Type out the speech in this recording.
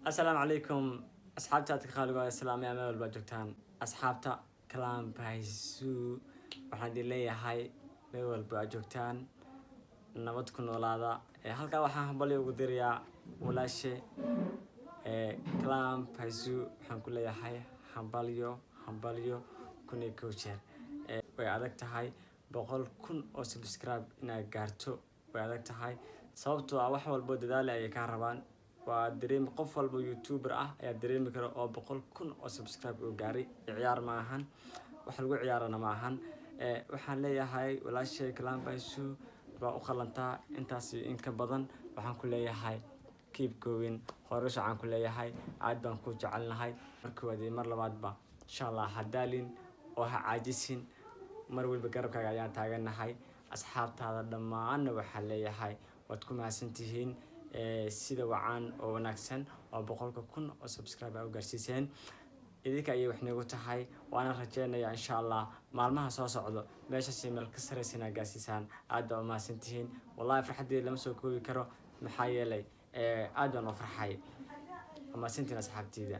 Asalaamu calaykum, asxaabta aadka qaaliga ah, islaamaya meel walba joogtaan. Asxaabta Clan Baysu, waxaan idin leeyahay meel walba aad joogtaan nabad ku noolaada. Halkaa waxaan hambalyo ugu dirayaa walaashe Clan Baysu. Waxaan ku leeyahay hambalyo, hambalyo 1001 jeer. Way adag tahay 100,000 oo subscribe inaad gaarto, way adag tahay, sababtoo ah wax walbo dadaali ayay kaa rabaan. Waa dareemi, qof walba YouTuber ah ayaa dareemi kara oo 100,000 oo subscribe uu gaaray. Ciyaar ma ahan, wax lagu ciyaarana ma ahan. Waxaan leeyahay walaashay Clan Baysu, waa u qalantaa intaas iyo in ka badan. Waxaan ku leeyahay keep going, hore socaan ku leeyahay. Aad baan ku jecelnahay mar koowaad iyo mar labaadba. Insha Allah ha daalin oo ha caajisin, mar walba garabkaaga ayaan taagannahay. Asxaabtaada dhammaanna waxaan leeyahay waad ku mahadsantihiin sida wacan oo wanaagsan oo 100,000 oo subscribe aa u gaarsiiseen. Idinka ayay wax noogu tahay, waana rajeynayaa insha Allah maalmaha soo socdo meeshaasi meel ka sareysa inaad gaarsiisaan. Aad baa u mahadsantihiin, wallahi farxaddii lama soo koobi karo, maxaa yeelay aad baan u farxay. Waa mahadsantihiin, asxaabteyda.